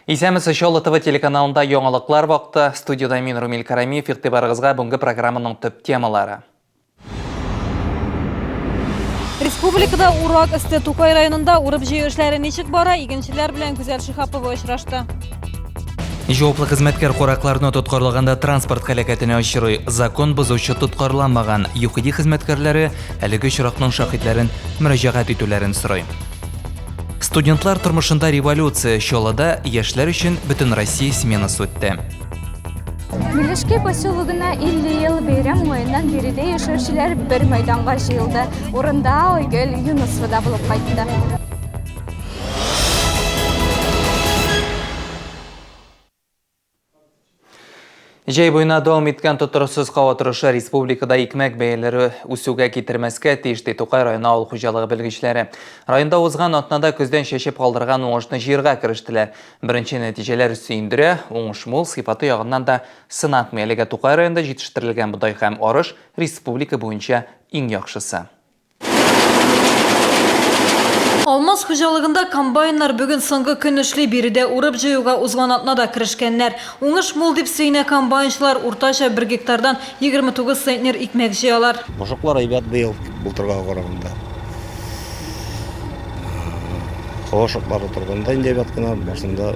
Исәнмесез, Чаллы ТВ телеканалында яңалыклар вакыты. Студиядә мин Румил Карамиев, игътибарыгызга бүгенге программаның төп темалары. Республикада урак өсте Тукай районында урып-җыю эшләре ничек бара, игенчеләр белән Гүзәл Шиһапова очрашты. Җаваплы хезмәткәр каракларны тоткарлаганда транспорт һәлакәтенә очрый. Закон бозучы тоткарланмаган. ЮХИДИ хезмәткәрләре әлеге очракның шаһитләрен мөрәҗәгать итүләрен сорый. Студентлар тормышында революция Чаллыда яшьләр өчен Бөтенроссия сменасы үтте. Милешкәй поселогына 50 ел бәйрәм уңаеннан биредә яшәүчеләр бер мәйданга җыелды. Урында Айгөл Юнысова да булып кайтты. Җәй буена дәвам иткән тотрыксыз һава торышы республикада икмәк бәяләре үсүгә китермәскә тиеш, ди Тукай районы авыл хуҗалыгы белгечләре. Районда узган атнада көздән чәчеп калдырган уңышны җыярга керештеләр. Беренче нәтиҗәләр сөендерә, уңыш мул, сыйфаты ягыннан да сынатмый. Әлегә Тукай районында җитештерелгән бодай һәм арыш республика буенча иң яхшысы. Алмаз хуҗалыгында комбайннар бүген соңгы көн эшли, биредә урып-җыюга узган атнада керешкәннәр. Уңыш мул дип сөенә комбайнчылар, уртача бер гектардан 29 центнер икмәк җыялар. Башаклар әйбәт быел, былтыргыга караганда. Һава шартлары торганда инде әйбәт кенә, башында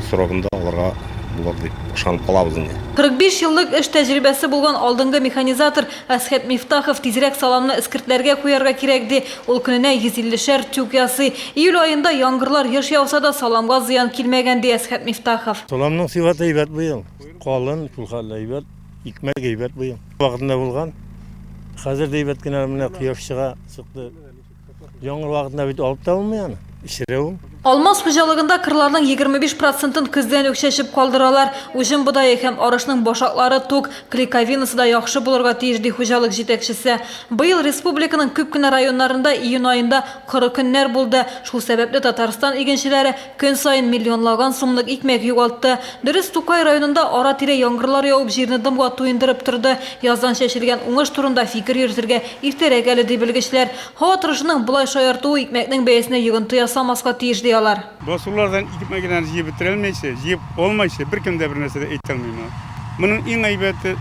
срогында алырга булыр дип ышанып калабыз инде. 45 еллык эш тәҗрибәсе булган алдынгы механизатор Әсхәт Мифтахов тизрәк саламны эскертләргә куярга кирәк, ди. Ул көненә 150 шәр тюк ясый. Июль аенда яңгырлар еш яуса да, саламга зыян килмәгән, ди Әсхәт Мифтахов. Саламның сыйфаты әйбәт быел. Калын, шулхәтле әйбәт. Икмәк әйбәт быел. Вакытында булган. Хәзер дә әйбәт кенә менә кояш чыга, чыкты. Яңгыр вакытында бит алып та булмый аны. Эчерә ул. Алмаз хуҗалыгында кырларның 25 процентын көздән үк чәчеп калдыралар. Уҗым бодае һәм арышның башаклары тук, клейковинасы да яхшы булырга тиеш, ди хуҗалык җитәкчесе. Быел республиканың күп кенә районнарында июнь аенда коры көннәр булды. Шул сәбәпле Татарстан игенчеләре Көн саен миллионлаган сумлык икмәк югалтты. Дөрес, Тукай районында ара-тирә яңгырлар явып, җирне дымга туендырып торды. Яздан чәчелгән уңыш турында фикер йөртергә иртәрәк әле, ди белгечләр. Һава торышының болай шаяртуы икмәкнең бәясенә йогынты ясамаска тиеш, ди алар. Басулардан икмәгенә җыеп бетерәлмәйчә, җыеп алмайча беркем дә бернәрсә дә әйтә алмый моңа. Моның иң әйбәте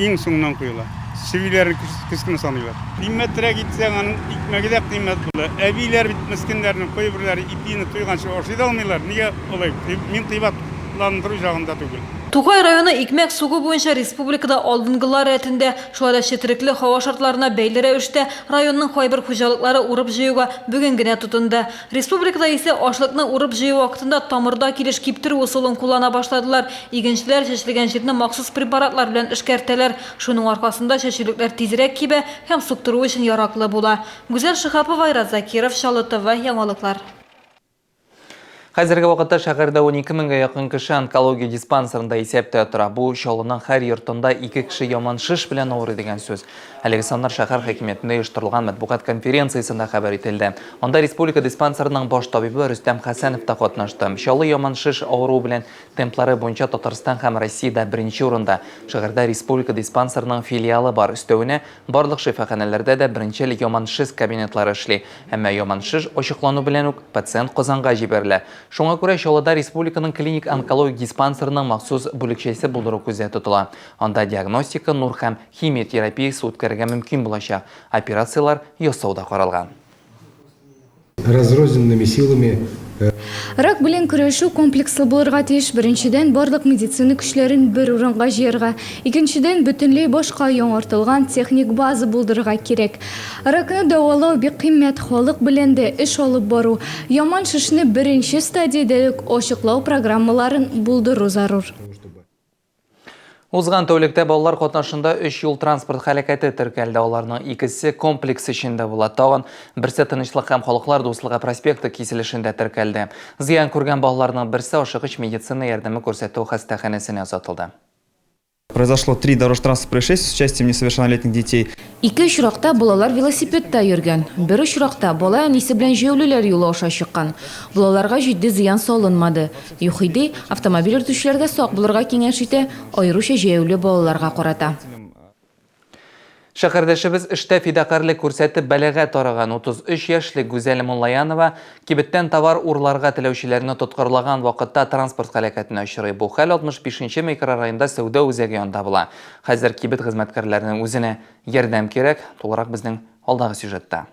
иң соңыннан куела. Чебиләрне кечкенә саныйлар. Кыйммәтрәк итсәң, аның икмәге дә кыйммәт була. Әбиләр бит мескеннәрнең кайберләре ипине туйганчы ашый да алмыйлар. Нигә алай? Мин кыйбатландыру җагында түгел. Тукай районы икмәк сугу буенча республикада алдынгылар рәтендә. Шулай да четерекле һава шартларына бәйле рәвештә районның кайбер хуҗалыклары урып-җыюга бүген генә тотынды. Республикада исә ашлыкны урып-җыю вакытында тамырда килеш киптерү ысулын куллана башладылар. Игенчеләр чәчелгән җирне махсус препаратлар белән эшкәртәләр. Шуның аркасында чәчүлекләр тизрәк кибә һәм суктыру өчен яраклы була. Гүзәл Шиһапова, Айрат Закиров, Чаллы ТВ, яңалыклар. Хәзерге вакытта шәһәрдә 12 меңгә якын кеше онкология диспансерында исәптә тора. Бу Чаллының һәр йортында ике кеше яман шеш белән авырый дигән сүз. Әлеге саннар шәһәр хакимиятендә оештырылган матбугат конференциясендә хәбәр ителде. Анда республика диспансерының баш табибы Рөстәм Хәсәнов та катнашты. Чаллы яман шеш авыруы белән темплары буенча Татарстан һәм Россиядә беренче урында. Шәһәрдә республика диспансерының филиалы бар. Өстәвенә, барлык шифаханәләрдә дә беренчел яман шеш кабинетлары эшли. Әмма яман шеш ачыклану белән үк пациент Казанга җибәрелә. Шуңа күрә Чаллыда республиканың клиник онкологик диспансерының махсус бүлекчәсе булдыру күздә тотыла. Анда диагностика, нур һәм химия терапиясе үткәрергә мөмкин булачак, операцияләр ясау да каралган. Разрозненными силами. Рак белән көрәшү комплекслы булырга тиеш. Беренчедән, барлык медицина көчләрен бер урынга җыярга. Икенчедән, бөтенләй башка яңартылган техник база булдырырга кирәк. Ракны дәвалау бик кыйммәт, халык белән дә эш алып бару, яман шешне беренче стадиядә үк ачыклау программаларын булдыру зарур. Узган тәүлектә балалар катнашында өч юл-транспорт һәлакәте теркәлде. Аларның икесе комплекс эчендә була. Тагын берсе Тынычлык һәм Халыклар дуслыгы проспекты киселешендә теркәлде. Зыян күргән балаларның берсе ашыгыч медицина ярдәме күрсәтү хастаханәсенә озатылды. Произошло три дорожно-транспортных происшествия с участием несовершеннолетних детей. Ике очракта балалар велосипедта йөргән. Бер очракта бала әнисе белән җәяүлеләр юлы аша чыккан. Балаларга җитди зыян салынмады. ЮХИДИ автомобиль йөртүчеләргә сак булырга киңәш итә, аеруча җәяүле балаларга карата. Шәһәрдәшебез эштә фидакарьлек күрсәтеп бәлагә тарыган 33 яшьлек Гүзәл Муллаянова кибеттән товар урларга теләүчеләрне тоткарлаган вакытта транспорт һәлакәтенә очрый. Бу хәл 65 нче микрорайонда сәүдә үзәге янында була. Хәзер кибет хезмәткәрләренең үзенә ярдәм кирәк. Тулырак безнең алдагы сюжетта.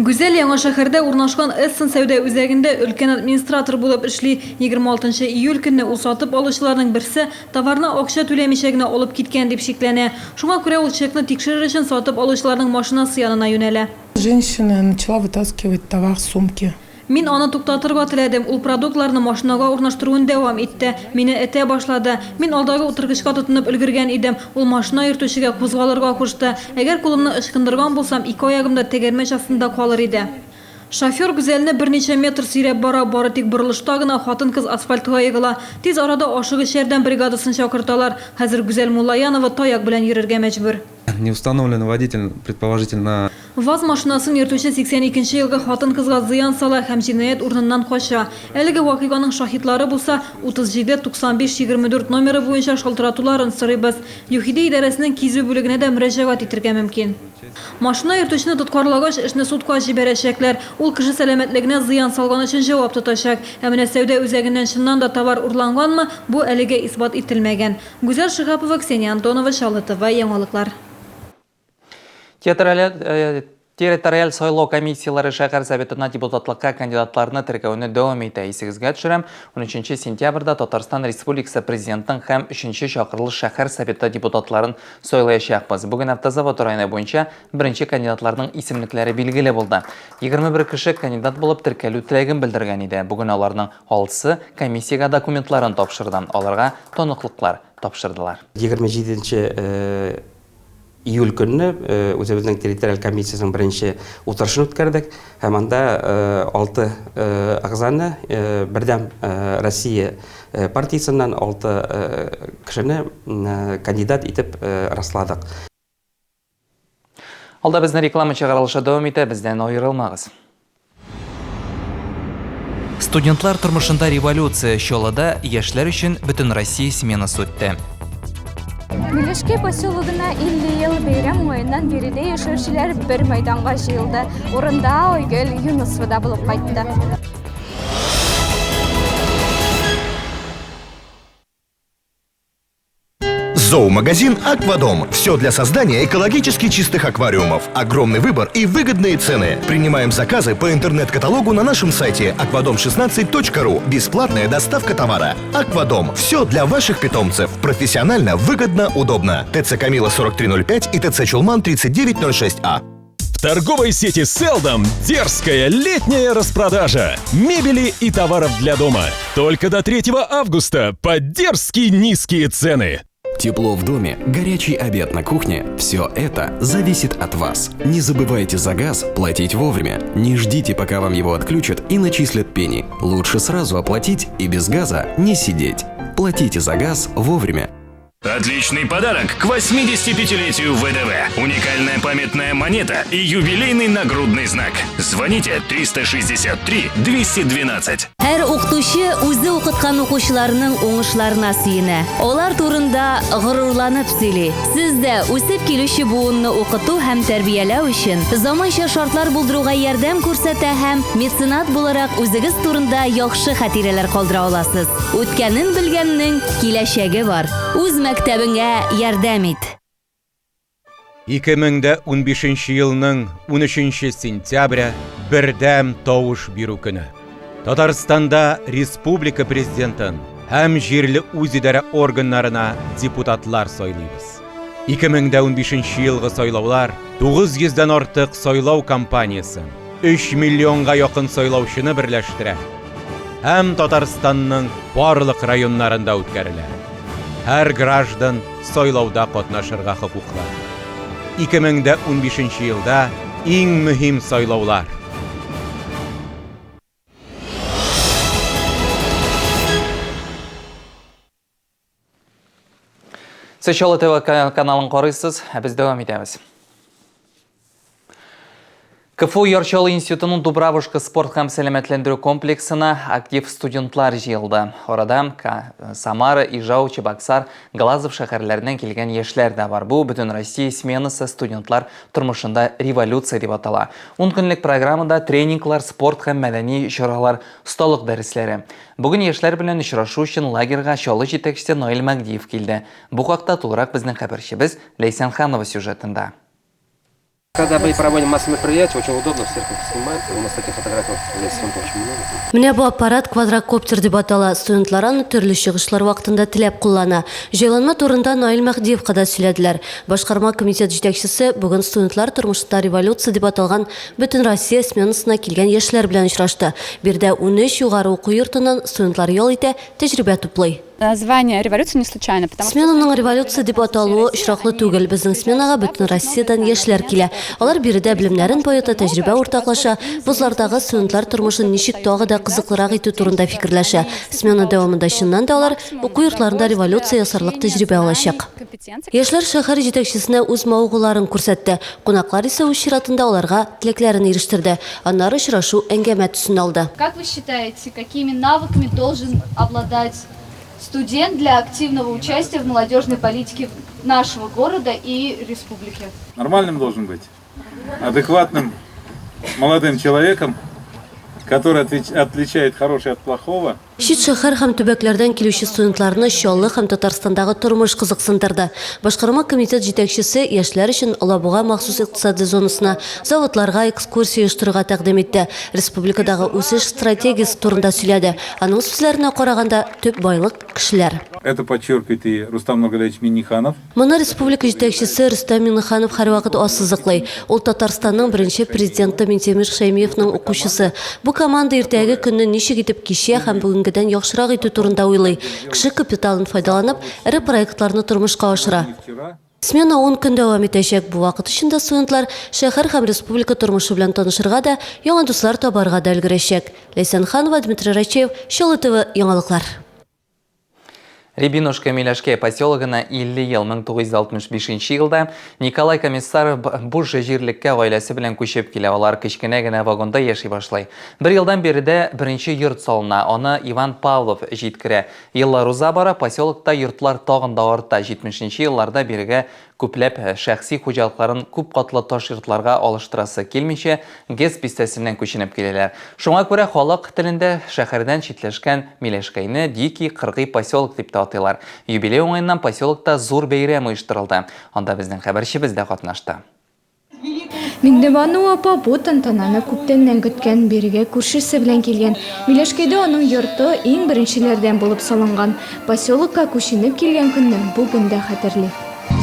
Гүзәл Яңа шәһәрдә урнашкан Эссен сәүдә үзәгендә өлкән администратор булып эшли. 26 нчы июль көнне ул сатып алучыларның берсе товарны акча түләмичә генә алып киткән дип шикләнә. Шуңа күрә ул чекны тикшерер өчен сатып алучыларның машинасы янына юнәлә. Женщина начала вытаскивать товар с сумки. Мин аны туктатырга теләдем, ул продуктларны машинага урнаштыруын дәвам итте. Мине этә башлады. Мин алдагы утыргычка тотынып өлгергән идем. Ул машина йөртүчегә кузгалырга кушты. Әгәр кулымны ычкындырган булсам, ике аягым да тәгәрмәч астында калыр иде. Шофер Гүзәлне берничә метр сөйрәп бара, бары тик борылышта гына хатын-кыз асфальтка егыла. Тиз арада ашыгыч ярдәм бригадасын чакырталар. Хәзер Гүзәл Муллаянова таяк белән йөрергә мәҗбүр. Неустановленный водитель, предположительно. Ваз машинасын йөртүче 82 нче елгы хатын-кызга зыян сала һәм җинаять урыныннан кача. Әлеге вакыйганың шаһитлары булса, 37 95 24 номеры буенча шалтыратуларын сорыйбыз. ЮХИДИ идарәсенең кизү бүлегенә дә мөрәҗәгать итергә мөмкин. Машина йөртүчене тоткарлагач, эшне судка җибәрәчәкләр. Ул кеше сәламәтлегенә зыян салган өчен җавап тотачак. Ә менә сәүдә үзәгеннән чыннан да товар урланганмы, бу әлегә исбат ителмәгән. Гүзәл Шиһапова, Ксения Антонова, Чаллы ТВ, яңалыклар. Театраль Территориаль сайлау комиссияләре шәһәр советына депутатлыкка кандидатларны теркәүне дәвам итә. Исегезгә төшерәм, 13 сентябрьдә Татарстан Республикасы Президентын һәм 3 чакырылыш шәһәр советы депутатларын сайлаячакбыз. Бүген Автозавод районы буенча беренче кандидатларның исемлекләре билгеле булды. 21 кеше кандидат булып теркәлү теләген белдергән иде. Бүген аларның алтысы комиссиягә документларын тапшырды. Аларга таныклыклар тапшырдылар. 27 нче июль көнне үзебезнең территориаль комиссиясенең беренче утырышын үткәрдек һәм анда алты әгъзаны Бердәм Россия партиясеннән алты кешене кандидат итеп расладык. Алда безне реклама чыгарылышы дәвам итә, бездән аерылмагыз. Студентлар тормышында революция Чаллыда яшьләр өчен Бөтенроссия сменасы үтте. Милешкәй поселогына 50 ел бәйрәм уңаеннан биредә яшәүчеләр бер мәйданга җыелды. Урында Айгөл Юнысова да булып кайтты. Зоомагазин «Аквадом». Все для создания экологически чистых аквариумов. Огромный выбор и выгодные цены. Принимаем заказы по интернет-каталогу на нашем сайте akvadom16.ru. Бесплатная доставка товара. «Аквадом». Все для ваших питомцев. Профессионально, выгодно, удобно. ТЦ «Камила» 4305 и ТЦ «Чулман» 3906А. В торговой сети «Селдом» дерзкая летняя распродажа мебели и товаров для дома. Только до 3 августа под дерзкие низкие цены. Тепло в доме, горячий обед на кухне – все это зависит от вас. Не забывайте за газ платить вовремя. Не ждите, пока вам его отключат и начислят пени. Лучше сразу оплатить и без газа не сидеть. Платите за газ вовремя. Отличный подарок к 85-летию ВДВ. Уникальная памятная монета и юбилейный нагрудный знак. Звоните 363 212. Һәр укытучы үзе укыткан укучыларының уңышларына сөенә, алар турында горурланып сөйли. Сез дә үсеп килүче буынны укыту һәм тәрбияләү өчен заманча шартлар булдыруга ярдәм күрсәтә һәм меценат буларак үзегез турында яхшы хатирәләр калдыра аласыз. Үткәнен белгәннең киләчәге бар. Үз мәктәбеңә ярдәм ит! 2015 елның 13 сентябре бердәм тавыш бирү көне. Татарстанда республика президентын һәм җирле үзидарә органнарына депутатлар сайлыйбыз. 2015 елгы сайлаулар 900 дән артык сайлау кампаниясен, 3 миллионга якын сайлаучыны берләштерә һәм Татарстанның барлык районнарында үткәрелә. Һәр граждан сайлауда катнашырга хокуклы. 2015 елда иң мөһим сайлаулар. Сез Чаллы ТВ каналын карыйсыз, ә без дәвам итәбез. КФУ Яр Чаллы институтының Дубравушка спорт һәм сәламәтләндерү комплексына актив студентлар җыелды. Арада Самара, Ижау, Чебоксар, Глазов шәһәрләреннән килгән яшьләр дә бар. Бу Бөтенроссия сменасы студентлар тормышында революция дип атала. Ун көнлек программада тренинглар, спорт һәм мәдәни чаралар, осталык дәресләре. Бүген яшьләр белән очрашу өчен лагерьга Чаллы җитәкчесе Наил Мәһдиев килде. Бу хакта тулырак безнең хәбәрчебез Ләйсән Ханова сюжетында. Когда мы проводим массовые мероприятия, очень удобно всех снимать. У нас таких фотографий здесь съемка очень много. Менә бу аппарат квадрокоптер дип атала. Студентлар аны төрле чыгышлар вакытында теләп куллана. Җайланма турында Наил Мәһдиевка да сөйләделәр. Башкарма комитет җитәкчесе бүген студентлар тормышында революция дип аталган Бөтенроссия сменасына килгән яшьләр белән очрашты. Биредә 13 югары уку йортыннан студентлар ял итә, тәҗрибә туплый. Название революция не случайно, потому что Сменаның революция дип аталуы очраклы түгел. Безнең сменага бөтен Россиядән яшьләр килә. Алар биредә белемнәрен баета, тәҗрибә уртаклаша, вузлардагы студентлар тормышын ничек тагы да кызыклырак итү турында фикерләшә. Смена дәвамында чыннан да алар уку йортларында революция ясарлык тәҗрибә алачак. Яшьләр шәһәр җитәкчесенә үз мавыгуларын күрсәтте. Кунаклар исә үз чиратында аларга теләкләрен ирештерде. Аннары очрашу әңгәмә төсен алды. Как вы считаете, какими навыками должен обладать студент для активного участия в молодежной политике нашего города и республики? Нормальным должен быть, адекватным молодым человеком, который отличает хорошее от плохого. Чит шәһәр һәм төбәкләрдән килүче студентларны Чаллы һәм Татарстандагы тормыш кызыксындырды. Башкарма комитет җитәкчесе яшьләр өчен Алабуга махсус икътисади зонасына, заводларга экскурсия оештырырга тәкъдим итте. Республикадагы үсеш стратегиясе турында сөйләде. Аның сүзләренә караганда, төп байлык, кешеләр. Это подчеркивает и Рустам Нургалиевич Минниханов. Моны республика җитәкчесе Рөстәм Миңнеханов һәрвакыт ассызыклый. Ул Татарстанның беренче президенты Минтимер Шәймиевның укучысы. Бу команда иртәге көнне ничек итеп кичә һәм бүгенгедән яхшырак итү турында уйлый. Кеше капиталын файдаланып, эре проектларны тормышка ашыра. Смена ун көн дәвам итәчәк. Бу вакыт эчендә студентлар шәһәр һәм республика тормышы белән танышырга да, яңа дуслар табарга да өлгерәчәк. Ләйсән Ханова, Дмитрий Рачеев, Чаллы ТВ, яңалыклар. Рябинушка Миләшкәй поселогына 50 ел 1965 елда Николай Комиссаров буш җирлеккә гаиләсе белән күчеп килә. Алар кечкенә генә вагонда яши башлый. Бер елдан биредә беренче йорт салына. Аны Иван Павлов җиткерә. Еллар уза бара, поселокта йортлар тагын да арта. 70 нче елларда бирегә Күпләп шәхси хуҗалыкларын күп катлы таш йортларга алыштырасы килмичә, ГЭС бистәсеннән күченеп киләләр. Шуңа күрә халык телендә шәһәрдән читләшкән Миләшкәйне Дикий, кыргый поселок дип тә атыйлар. Юбилей уңаеннан поселокта зур бәйрәм оештырылды. Анда безнең хәбәрчебез дә катнашты. Миңнебану апа бу тантананы күптәннән көткән, бирегә күршесе белән килгән. Миләшкәйдә аның йорты иң беренчеләрдән булып салынган. Поселокка күченеп килгән көнне бүген дә хәтерли.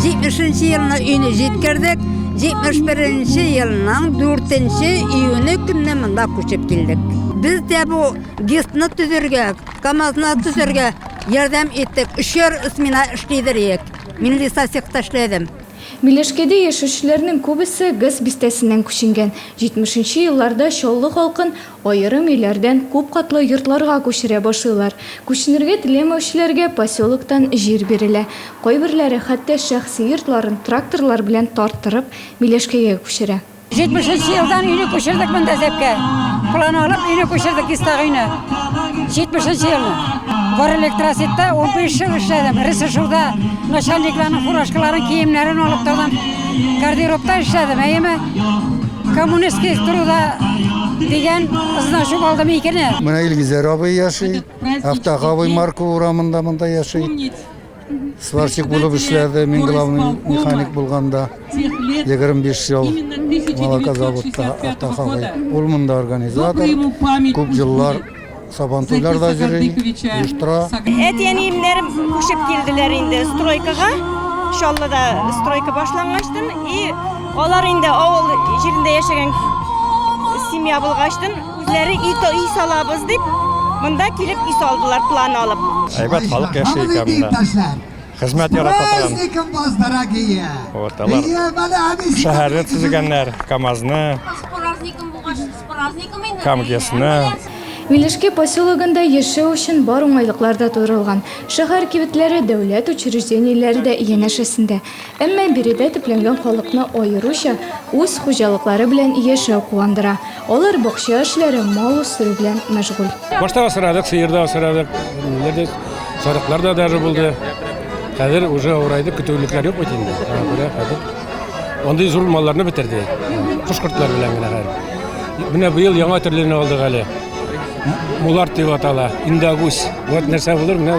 70 нче елны өйне җиткердек, 71 нче елның 4 нче июне көнне монда күчеп килдек. Без дә бу ГЭСны төзергә, КАМАЗны төзергә ярдәм иттек. Өчәр смена эшлидер идек. Мин лесосекта эшләдем. Миләшкәйдә яшәүчеләрнең күбесе ГЭС бистәсеннән күченгән. 70 нче елларда Чаллы халкын аерым өйләрдән күпкатлы йортларга күчерә башлыйлар. Күченергә теләмәүчеләргә поселоктан җир бирелә. Кайберләре хәтта шәхси йортларын тракторлар белән тарттырып Миләшкәйгә күчерә. 70 елдан өйне күчердек монда Зәпкә. План алып өйне күчердек Кистагы өйне. 70 елны. Горэлектросетьта 15 ел эшләдем. РСШУда начальникларның фуражкаларын, киемнәрен алып тордым. Гардеробта эшләдем, әйеме? Коммунистский труда дигән значок алдым икене. Менә Илгизәр абый яши, Әфтах абый Марков урамында монда яши. Сварщик булып эшләде, мин главный механик булганда 25 ел молокозаводта автохагый. Ул монда организатор, күп еллар Сабантуйларда йөри, оештыра. Әти-әниемнәрем күчеп килделәр инде стройкага. Чаллыда стройка башлангачтын и алар инде авыл җирендә яшәгән семья булгачтын Үзләре өй, өй салабыз дип, монда килеп өй салдылар, план алып. Әйбәт халык яши икән монда. Хезмәт ярата торган. Вот, алар шәһәрне төзегәннәр, КАМАЗны, КАМГЭСны. Милешки поселогында яшәү өчен бар уңайлыклар да тудырылган. Шәһәр кибетләре, дәүләт учреждениеләре дә янәшәсендә. Әмма биредә төпләнгән халыкны аеруча үз хуҗалыклары белән яшәү куандыра. Алар бакча эшләре, мал үстерү белән мәшгуль. Башта асрадык, сыер да асрадык, ниләр дә, сарыклар да даже булды. Хәзер уже авырайды, көтүлекләр юк бит инде. Шуңа күрә хәзер андый зур малларны бетерде. Кош-кортлар белән генә хәзер. Менә быел яңа төрләрне алдык әле. Мулард дип атала, индагусь. Вот нәрсә булыр, менә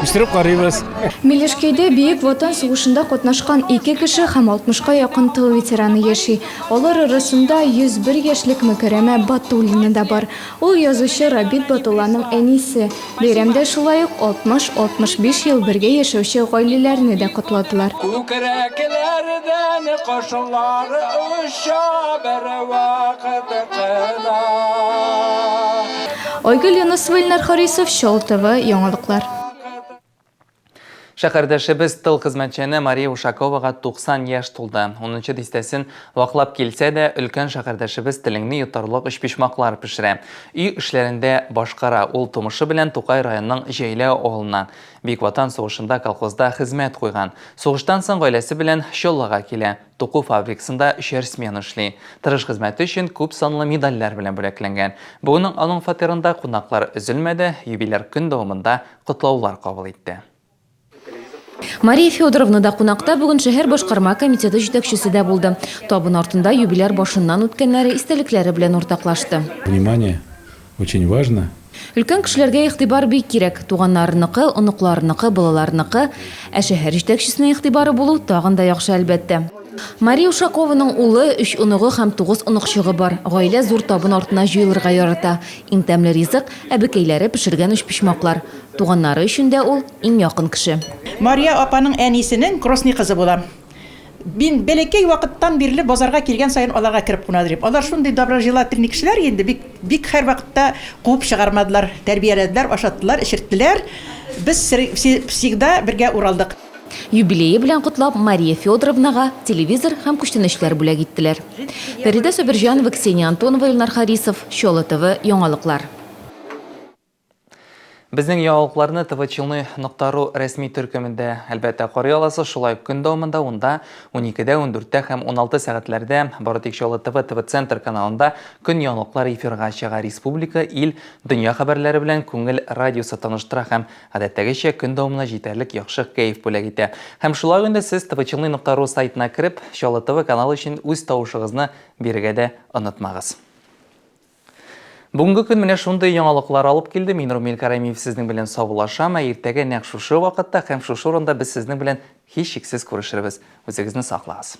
үстереп карыйбыз. Милешкәйдә Бөек Ватан сугышында катнашкан ике кеше һәм алтмышка якын тыл ветераны яши. Алар арасында 101 яшьлек Мөкәрәмә Батуллина да бар. Ул язучы Рабит Батулланың әнисе. Бәйрәмдә шулай ук 60-65 ел бергә яшәүче гаиләләрне дә котладылар. Күкрәкләрдән кошлар оча бервакыт кына. Айгөл Юнысова, Илнар Харисов, Чаллы ТВ, яңалыклар. Шәһәрдәшебез тыл хезмәтчәне Мария Ушаковага 90 яшь тулды. Унынчы дистәсен ваклап килсә дә, өлкән шәһәрдәшебез телеңне йотарлык өчпочмаклар пешерә. Өй эшләрен дә башкара. Ул тумышы белән Тукай районының Җәйләү авылыннан. Бөек Ватан сугышында колхозда хезмәт куйган. Сугыштан соң гаиләсе белән Чаллыга килә. Туку фабрикасында өчәр смена эшли. Тырыш хезмәте өчен күп санлы медальләр белән бүләкләнгән. Бүген аның фатирында кунаклар өзелмәде, юбиляр көн дәвамында котлаулар кабул итте. Мария Федоровна да кунакта бүген шәһәр башкарма комитеты җитәкчесе дә булды. Табын артында юбиляр башыннан үткәннәре, истәлекләре белән уртаклашты. Внимание очень важно. Өлкән кешеләргә игътибар бик кирәк. Туганнарыныкы, оныкларыныкы, балаларыныкы. Ә шәһәр җитәкчесенең игътибары булу тагын да яхшы, әлбәттә. Мария Ушакованың улы, өч оныгы һәм тугыз оныкчыгы бар. Гаилә зур табын артына җыелырга ярата. Иң тәмле ризык, әбекәйләре пешергән өчпочмаклар. Туганнары өчен дә ул, иң якын кеше. Мария апаның әнисенең кростный кызы булам. Мин бәләкәй вакыттан бирле базарга килгән саен аларга кереп куна йөрим. Алар шундый доброжелательный кешеләр инде, бик, бик һәрвакытта куып чыгармадылар, тәрбияләделәр, ашаттылар, эчерттеләр. Без всегда бергә уралдык. Юбилее белән котлап, Мария Федоровнага телевизор һәм күчтәнәчләр бүләк иттеләр. Фәридә Сабирҗанова, Ксения Антонова, Илнар Харисов, Чаллы ТВ, яңалыклар. Безнең яңалыкларны ТВ-Челны нокта ру рәсми төркемендә, әлбәттә, карый аласыз. Шулай ук көн дәвамында унда, уникедә, ундүрттә һәм уналты сәгатьләрдә бары тик Чаллы ТВ, ТВ-Центр каналында көн яңалыклар эфирга чыга. Республика, ил, дөнья хәбәрләре белән Күңел радиосы таныштыра һәм Гадәттәгечә, көн дәвамына җитәрлек яхшы кәеф бүләк итә. Һәм шулай ук инде сез tvchelny нокта ру сайтына кереп, Чаллы ТВ каналы өчен үз тавышыгызны бирергә дә онытмагыз. Бүгенге көн менә шундый яңалыклар алып килде. Мин Румил Карамиев сезнең белән саубуллашам, ә иртәгә нәкъ шушы вакытта һәм шушы урында без сезнең белән һичшиксез күрешербез. Үзегезне саклагыз.